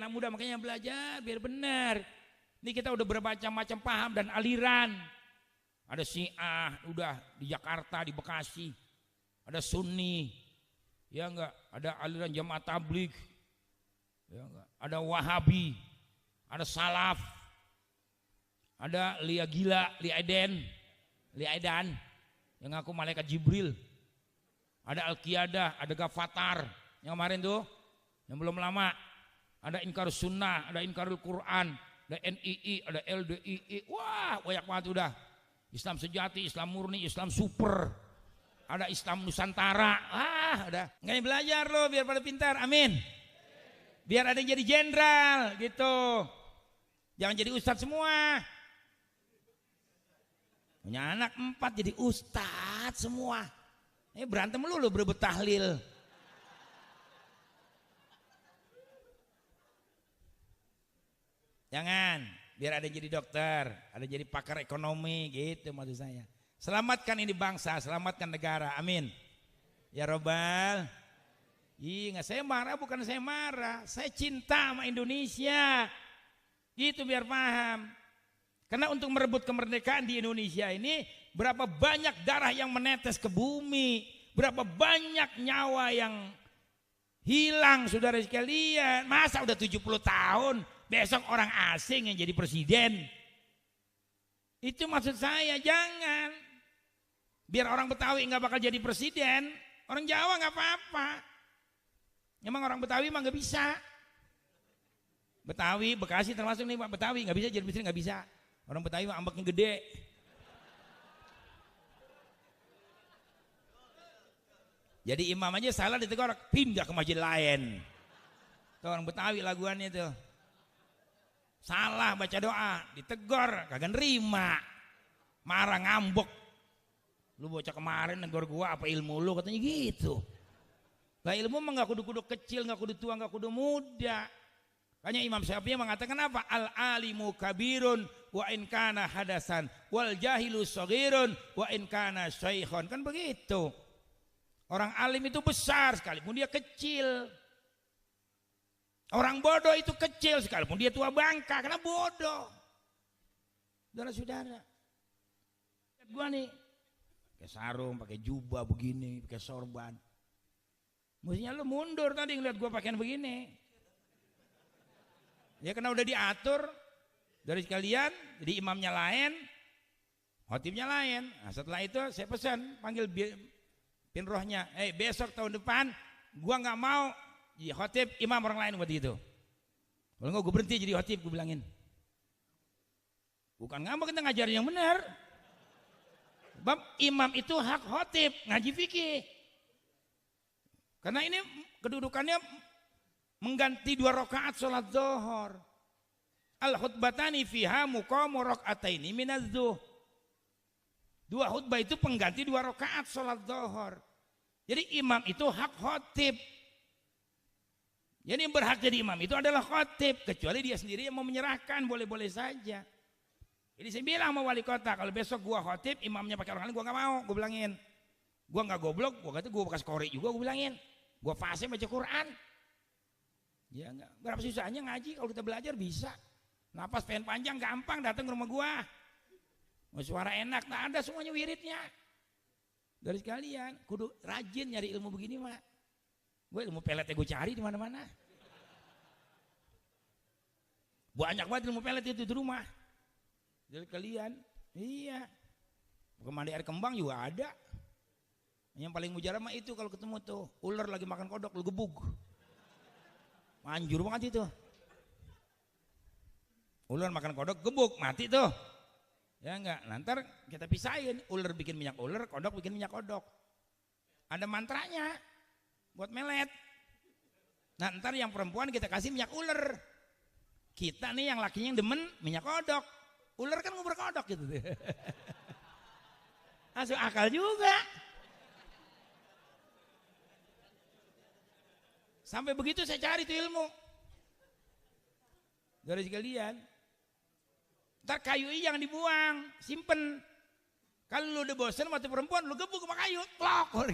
anak muda, makanya belajar biar benar. Ini kita udah bermacam-macam paham dan aliran. Ada Syiah udah di Jakarta, di Bekasi. Ada Sunni, ya enggak, ada aliran Jamaah Tabligh. Ya enggak, ada Wahabi, ada Salaf. Ada Lia Gila, Lia Edan yang ngaku malaikat Jibril. Ada Al-Qiyadah, ada Ghafatar yang kemarin tuh, yang belum lama. Ada Inkar Sunnah, ada Inkarul Quran, ada NII, ada LDII. Wah, banyak banget udah. Islam sejati, Islam murni, Islam super. Ada Islam Nusantara. Udah. Nggak belajar loh biar pada pintar. Amin. Biar ada yang jadi jenderal gitu. Jangan jadi ustadz semua. Punya anak 4 jadi ustadz semua. Berantem lu berebut tahlil. Jangan, biar ada yang jadi dokter, ada yang jadi pakar ekonomi gitu maksud saya. Selamatkan ini bangsa, selamatkan negara. Amin. Ya Robbal. Nggak saya marah, bukan saya marah. Saya cinta sama Indonesia. Gitu biar paham. Karena untuk merebut kemerdekaan di Indonesia ini, berapa banyak darah yang menetes ke bumi, berapa banyak nyawa yang hilang saudara sekalian. Masa udah 70 tahun, besok orang asing yang jadi presiden? Itu maksud saya, jangan. Biar orang Betawi nggak bakal jadi presiden, orang Jawa nggak apa-apa. Emang orang Betawi mah nggak bisa. Betawi, Bekasi termasuk nih Pak Betawi nggak bisa jadi presiden, nggak bisa. Orang Betawi mah ambeknya gede. Jadi imam aja salah ditegur, pindah ke masjid lain. Tuh orang Betawi laguannya tuh. Salah baca doa, ditegur, kagak nerima. Marah ngambek. Lu bocah kemarin negor gua apa ilmu lu, katanya gitu. Lah ilmu mah enggak kudu-kudu kecil, enggak kudu tua, enggak kudu muda. Makanya Imam Syafi'i mengatakan apa? Al alimu kabirun wa in kana hadasan wal jahilu shaghirun wa in kana syaikhon. Kan begitu. Orang alim itu besar sekalipun dia kecil. Orang bodoh itu kecil sekalipun dia tua bangka karena bodoh. Saudara-saudara. Lihat gua nih. Pakai sarung, pakai jubah begini, pakai sorban. Mestinya lu mundur tadi ngeliat gua pakaian begini. Ya karena udah diatur dari sekalian, jadi imamnya lain, khotibnya lain. Nah, setelah itu saya pesan, panggil pinrohnya, besok tahun depan gua nggak mau jadi khotib imam orang lain buat gitu. Kalau nggak gue berhenti jadi khotib, gue bilangin. Bukan ngambek, kita ngajarin yang benar. Bab imam itu hak khotib, ngaji fikih. Karena ini kedudukannya mengganti 2 rakaat sholat zuhur. Al khutbatani fiha muqamu raka'ataini minaz zuhur. 2 khutbah itu pengganti 2 rakaat sholat zuhur. Jadi imam itu hak khotib. Jadi yang berhak jadi imam itu adalah khotib, kecuali dia sendiri yang mau menyerahkan, boleh-boleh saja. Jadi saya bilang sama wali kota, kalau besok gua khotib, imamnya pakai orang lain, gua nggak mau, gua bilangin. Gua nggak goblok, gua kata gua bekas korek juga, gua bilangin. Gua fase baca Quran. Ya enggak, berapa susahnya ngaji kalau kita belajar bisa. Napas pengen panjang gampang, datang ke rumah gua. Mau suara enak, tak ada semuanya wiridnya. Dari sekalian, kudu rajin nyari ilmu begini mah. Gue ilmu peletnya gue cari di mana-mana. Banyak banget ilmu pelet itu di rumah. Dari kalian, iya. Mandi air kembang juga ada. Yang paling mujarab mah itu kalau ketemu tuh ular lagi makan kodok, lu gebuk. Manjur banget itu. Ular makan kodok, gebuk, mati tuh. Ya enggak, nanti kita pisahin. Ular bikin minyak ular, kodok bikin minyak kodok. Ada mantranya buat melet. Nah ntar yang perempuan kita kasih minyak ular. Kita nih yang lakinya yang demen minyak kodok. Ular kan ngubur kodok gitu. Masuk akal juga. Sampai begitu saya cari tuh ilmu. Dari sekalian. Ntar kayu ini jangan dibuang, simpen. Kalau lu udah bosan sama perempuan, lu gebuk sama kayu, plok.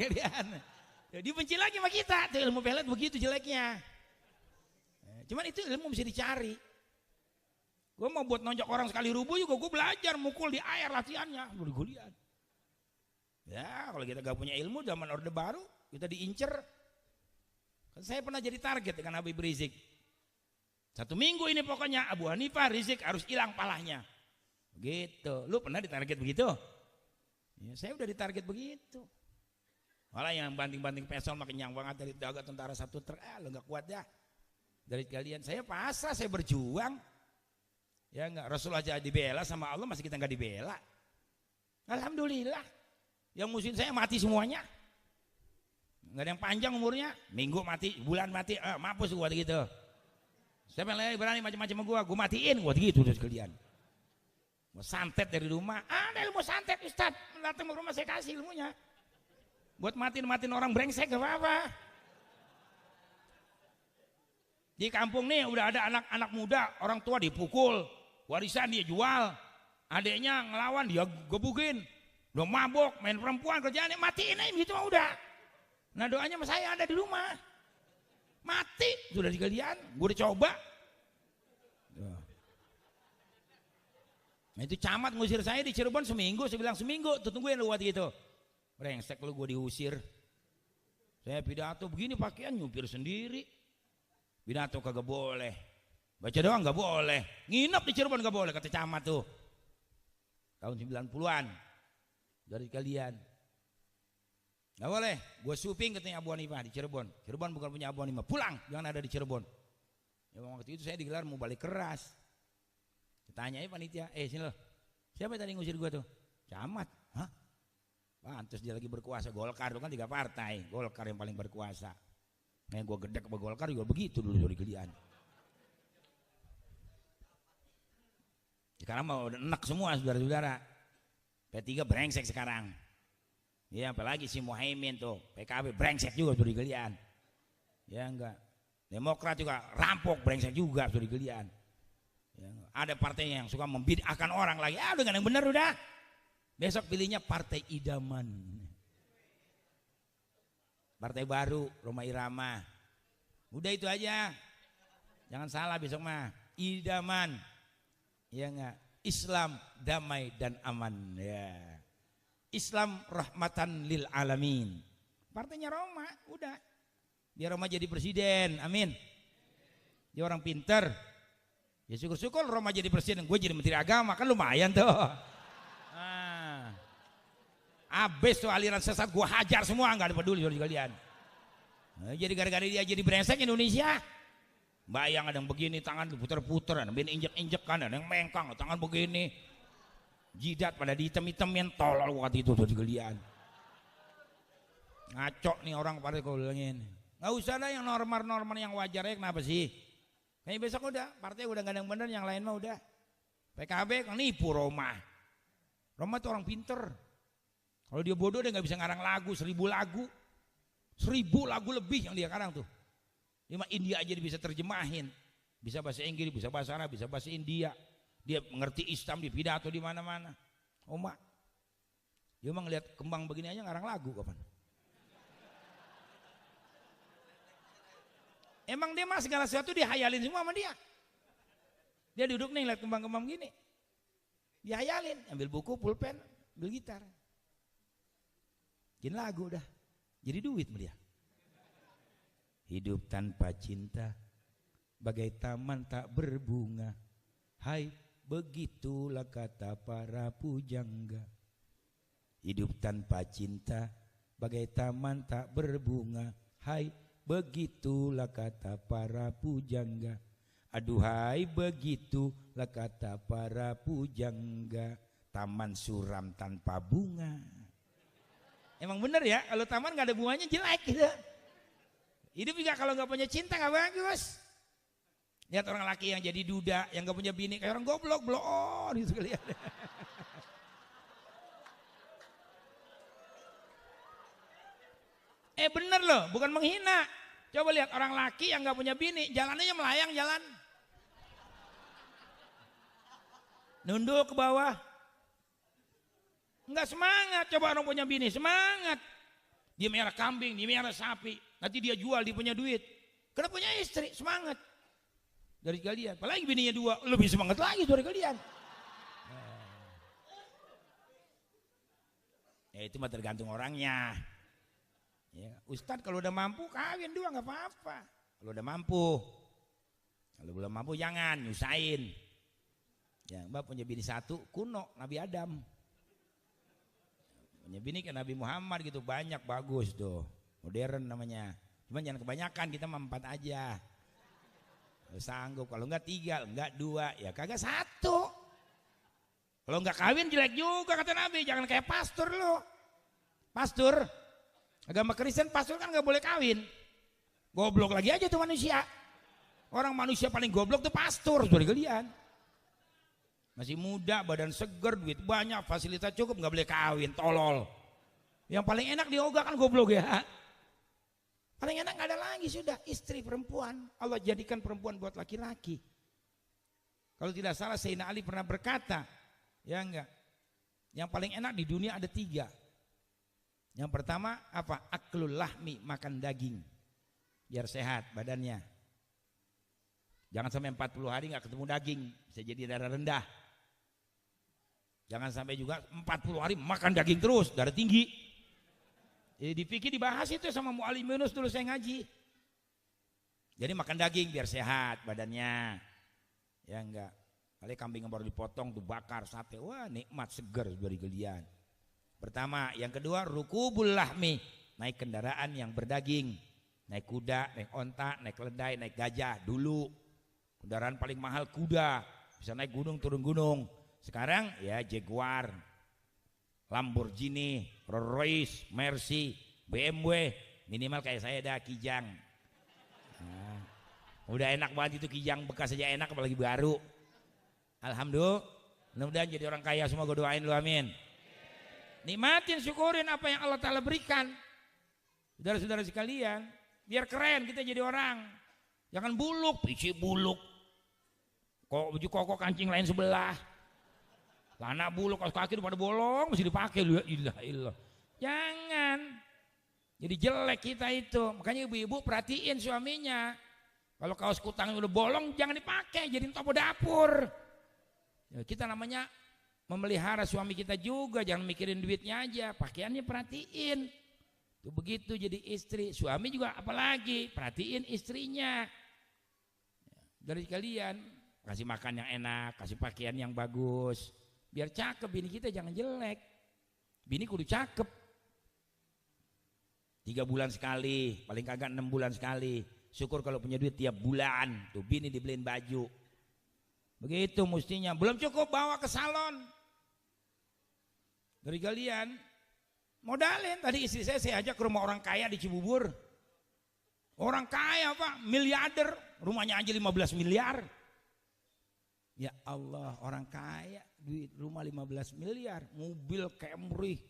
Dia benci lagi sama kita. Tuh ilmu pelet begitu jeleknya. Cuman itu ilmu bisa dicari. Gue mau buat nonjok orang sekali rubuh juga gue belajar mukul di air latihannya. Gue lihat. Ya kalau kita gak punya ilmu zaman Orde Baru kita diincer. Kan saya pernah jadi target dengan Habib Rizik. 1 minggu ini pokoknya Abu Hanifah Rizik harus hilang palanya. Begitu. Lu pernah ditarget begitu? Ya, saya udah ditarget begitu. Malah yang banting-banting pesol makin nyang banget dari daga tentara 1 truk. Lu gak kuat ya. Dari kalian saya pasrah, saya berjuang. Ya enggak, Rasulullah aja dibela sama Allah, masih kita enggak dibela. Alhamdulillah. Yang musuhin saya mati semuanya. Enggak ada yang panjang umurnya, minggu mati, bulan mati, mampus gua gitu. Siapa yang lain berani macam-macam sama gua matiin gua gitu terus kalian. Mau santet dari rumah, ada ilmu santet Ustaz, datang ke rumah saya kasih ilmunya. Buat matiin orang brengsek gak apa-apa. Di kampung nih udah ada anak-anak muda, orang tua dipukul, warisan dia jual, adiknya ngelawan dia gebukin, udah mabok, main perempuan kerjaannya matiin aja gitu udah. Nah doanya sama saya ada di rumah, mati sudah dikalian, gue udah coba. Nah itu camat ngusir saya di Cirebon seminggu, saya bilang seminggu, tuh tungguin lu buat gitu. Brengsek lu gue diusir, saya pidato begini pakaian nyupir sendiri. Pidato kagak boleh, baca doang gak boleh, nginep di Cirebon gak boleh kata camat tuh tahun 90-an dari kalian gak boleh. Gue suping katanya Abu Hanifah di Cirebon. Cirebon bukan punya Abu Hanifah, pulang jangan ada di Cirebon. Ya waktu itu saya digelar mau balik keras, ditanyai panitia, sini loh, siapa tadi ngusir gue tuh? Camat. Hah? Pantes dia lagi berkuasa. Golkar itu kan 3 partai, Golkar yang paling berkuasa. Nah gue gedek sama Golkar juga begitu dulu dari kalian. Sekarang mau enak semua saudara-saudara. P3 brengsek sekarang. Ya apalagi si Muhaimin tuh, PKB brengsek juga dari kalian. Ya enggak. Demokrat juga rampok brengsek juga dari kalian. Ya, ada partainya yang suka membid'ahkan orang lagi. Udah gak yang bener udah. Besok pilihnya partai idaman. Partai baru, Roma Irama. Udah itu aja. Jangan salah besok mah. Idaman. Ya enggak? Islam damai dan aman ya. Islam rahmatan lil alamin. Partainya Roma, udah. Dia Roma jadi presiden. Amin. Dia orang pinter. Ya syukur-syukur Roma jadi presiden, gue jadi menteri agama kan lumayan tuh. Abis tuh aliran sesat gue hajar semua, nggak ada peduli dari kalian. Nah, jadi gara-gara dia jadi brengsek Indonesia. Bayang ada yang begini tangan puter-puter, ada yang injek-injek kan, ada yang mengkang tangan begini. Jidat pada dihitam-hitamin tolol waktu itu dari kalian. Ngaco nih orang pada kau bilangin. Nggak usah lah yang normal-normal yang wajar ya, kenapa sih? Kayaknya besok udah, partai udah gak ada yang bener, yang lain mah udah. PKB kan nipu Roma. Roma tuh orang pinter. Kalau dia bodoh dia gak bisa ngarang lagu, 1000 lagu. 1000 lagu lebih yang dia karang tuh. Cuma India aja dia bisa terjemahin. Bisa bahasa Inggris, bisa bahasa Arab, bisa bahasa India. Dia mengerti Islam di pidato di mana-mana. Oma, dia emang ngeliat kembang begini aja ngarang lagu kapan? Emang dia mah segala sesuatu dihayalin semua sama dia. Dia duduk nih lihat kembang-kembang gini. Dihayalin, ambil buku, pulpen, ambil gitar. Bikin lagu dah. Jadi duit sama dia. Hidup tanpa cinta bagai taman tak berbunga. Hai, begitulah kata para pujangga. Hidup tanpa cinta bagai taman tak berbunga. Hai, begitulah kata para pujangga. Aduhai, begitulah kata para pujangga. Taman suram tanpa bunga. Emang bener ya, kalau taman gak ada bunganya jelek gitu. Hidup juga kalau gak punya cinta gak bagus. Lihat orang laki yang jadi duda, yang gak punya bini, kayak orang goblok, bloon gitu kalian. Bener loh, bukan menghina. Coba lihat orang laki yang gak punya bini, jalannya melayang jalan. Nunduk ke bawah. Enggak semangat, coba orang punya bini, semangat. Dia melihara kambing, dia melihara sapi, nanti dia jual, dia punya duit. Karena punya istri, semangat. dari kalian. Apalagi bininya 2, lebih semangat lagi dari kalian. Ya itu mah tergantung orangnya. Ya, Ustadz kalau udah mampu kawin 2 nggak apa-apa. Kalau udah mampu, kalau belum mampu jangan nyusahin. Ya, Mbak punya bini 1 kuno Nabi Adam. Punya bini kayak Nabi Muhammad gitu banyak bagus tuh, modern namanya. Cuman jangan kebanyakan, kita mah 4 aja. Sanggup, kalau enggak 3, enggak 2, ya kagak 1. Kalau enggak kawin jelek juga kata Nabi, jangan kayak pastor lo. Pastor, agama Kristen pastor kan enggak boleh kawin. Goblok lagi aja tuh manusia. Orang manusia paling goblok tuh pastor, sorry kalian. Masih muda, badan seger, duit banyak, fasilitas cukup, enggak boleh kawin, tolol. Yang paling enak diogah kan goblok ya. Paling enak nggak ada lagi sudah istri perempuan. Allah jadikan perempuan buat laki-laki. Kalau tidak salah Sayyidina Ali pernah berkata, ya enggak. Yang paling enak di dunia ada 3. Yang pertama apa? Aklul lahmi, makan daging, biar sehat badannya. Jangan sampai 40 hari nggak ketemu daging, bisa jadi darah rendah. Jangan sampai juga 40 hari makan daging terus, darah tinggi. Di fikih dibahas itu sama Mu'alim Yunus dulu saya ngaji. Jadi makan daging biar sehat badannya. Ya enggak. Kali kambing yang baru dipotong tuh bakar sate. Wah nikmat seger dari gelian. Pertama, yang kedua rukubul lahmi, naik kendaraan yang berdaging. Naik kuda, naik onta, naik keledai, naik gajah dulu. Kendaraan paling mahal kuda. Bisa naik gunung turun gunung. Sekarang ya Jaguar, Lamborghini, Rolls Royce, Mercy, BMW, minimal kayak saya dah Kijang. Nah, udah enak banget itu Kijang bekas saja enak apalagi baru. Alhamdulillah, mudah-mudahan jadi orang kaya semua, gue doain lu amin. Nikmatin, syukurin apa yang Allah Ta'ala berikan. Saudara-saudara sekalian, biar keren kita jadi orang. Jangan buluk, pici buluk. Kok baju koko kancing lain sebelah. Celana buluk, kaos kaki pada bolong masih dipakai. Ilah. Jangan. Jadi jelek kita itu. Makanya ibu-ibu perhatiin suaminya. Kalau kaos kutangnya udah bolong jangan dipakai, jadi topo dapur. Ya, kita namanya memelihara suami kita juga, jangan mikirin duitnya aja, pakaiannya perhatiin. Itu begitu jadi istri. Suami juga apalagi perhatiin istrinya. Dari kalian kasih makan yang enak, kasih pakaian yang bagus. Biar cakep, bini kita jangan jelek. Bini kudu cakep. 3 bulan sekali, paling kagak 6 bulan sekali. Syukur kalau punya duit tiap bulan. Tuh bini dibeliin baju. Begitu mestinya. Belum cukup bawa ke salon. Dari kalian modalin. Tadi istri saya ajak ke rumah orang kaya di Cibubur. Orang kaya Pak, miliarder. Rumahnya aja 15 miliar. Ya Allah, orang kaya duit rumah 15 miliar, mobil Camry,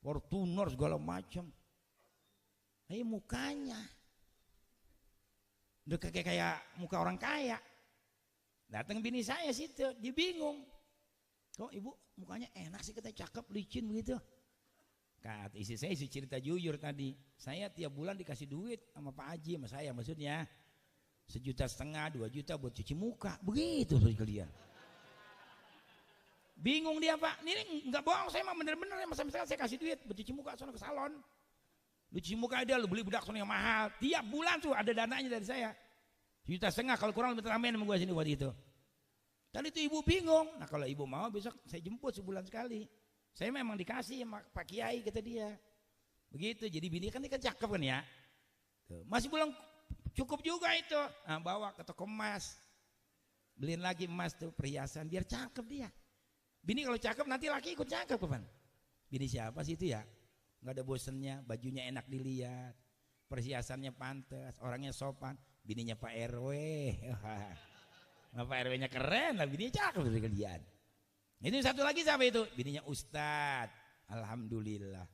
Fortuner segala macam. Ini mukanya udah kayak muka orang kaya. Datang bini saya situ, dia bingung. Kok ibu mukanya enak sih, kita cakep, licin begitu. Kata istri saya isi cerita jujur tadi. Saya tiap bulan dikasih duit sama Pak Haji, sama saya maksudnya. 1,5 juta, 2 juta buat cuci muka. Begitu loh kalian. Bingung dia Pak. Ini nggak bohong, saya mah bener-bener ya. Misalnya saya kasih duit buat cuci muka sono ke salon. Lu cuci muka aja, lu beli bedak sono yang mahal. Tiap bulan tuh ada dananya dari saya. 1,5 juta, kalau kurang lebih teramen sama gue sini buat itu. Tadi itu ibu bingung. Nah kalau ibu mau besok saya jemput sebulan sekali. Saya memang dikasih sama Pak Kiai kata dia. Begitu, jadi bini kan ini kan cakep kan ya. Tuh, masih belum cukup juga itu. Nah, bawa ke toko emas. Beliin lagi emas tuh perhiasan biar cakep dia. Bini kalau cakep nanti laki ikut cakep kapan? Bini siapa sih itu ya? Nggak ada bosennya, bajunya enak dilihat, perhiasannya pantas, orangnya sopan. Bininya Pak RW. Nah, Pak RW-nya keren lah, bininya cakep dari kalian. Itu satu lagi siapa itu? Bininya Ustadz. Alhamdulillah.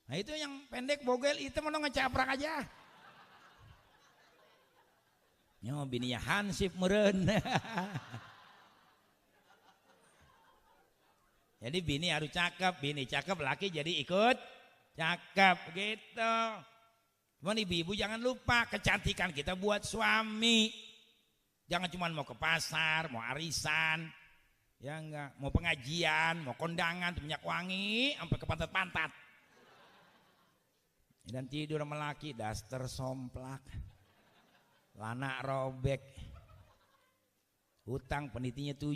Nah itu yang pendek bogel itu mau ngecaprak aja. Nyo bininya Hansip meren. Jadi bini harus cakep, bini cakep, laki jadi ikut cakep gitu. Cuman ibu-ibu jangan lupa kecantikan kita buat suami. Jangan cuma mau ke pasar, mau arisan, ya enggak, mau pengajian, mau kondangan, minyak wangi, sampai ke pantat-pantat. Dan tidur sama laki, daster somplak, lana robek, hutang penitinya 7.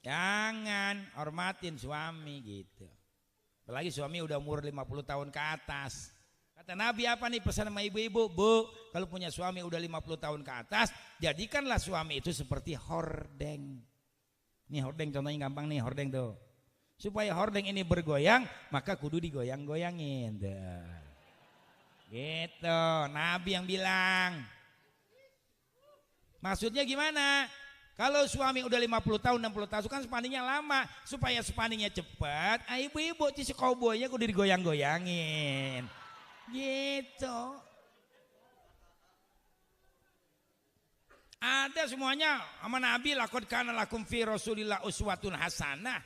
Jangan, hormatin suami gitu. Apalagi suami udah umur 50 tahun ke atas. Kata Nabi apa nih pesan sama ibu-ibu? Bu, kalau punya suami udah 50 tahun ke atas, jadikanlah suami itu seperti hordeng. Nih hordeng contohnya gampang nih, hordeng tuh. Supaya hordeng ini bergoyang, maka kudu digoyang-goyangin. Gitu, Nabi yang bilang. Maksudnya gimana? Kalau suami udah 50 tahun, 60 tahun kan spanningnya lama. Supaya spanningnya cepat, ibu-ibu si cowboynya kudu digoyang-goyangin. Gitu. Ada semuanya sama Nabi, laqad kana lakum fi Rasulillah uswatun hasanah.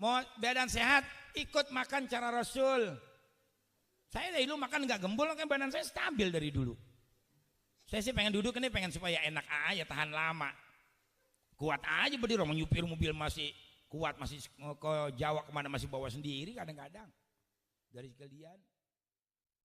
Mau badan sehat, ikut makan cara Rasul. Saya dari dulu makan nggak gembul, kan badan saya stabil dari dulu. Saya sih pengen duduk ini pengen supaya enak aja, tahan lama. Kuat aja berdiri, orang nyupir mobil masih kuat, masih ke Jawa kemana masih bawa sendiri kadang-kadang dari sekalian.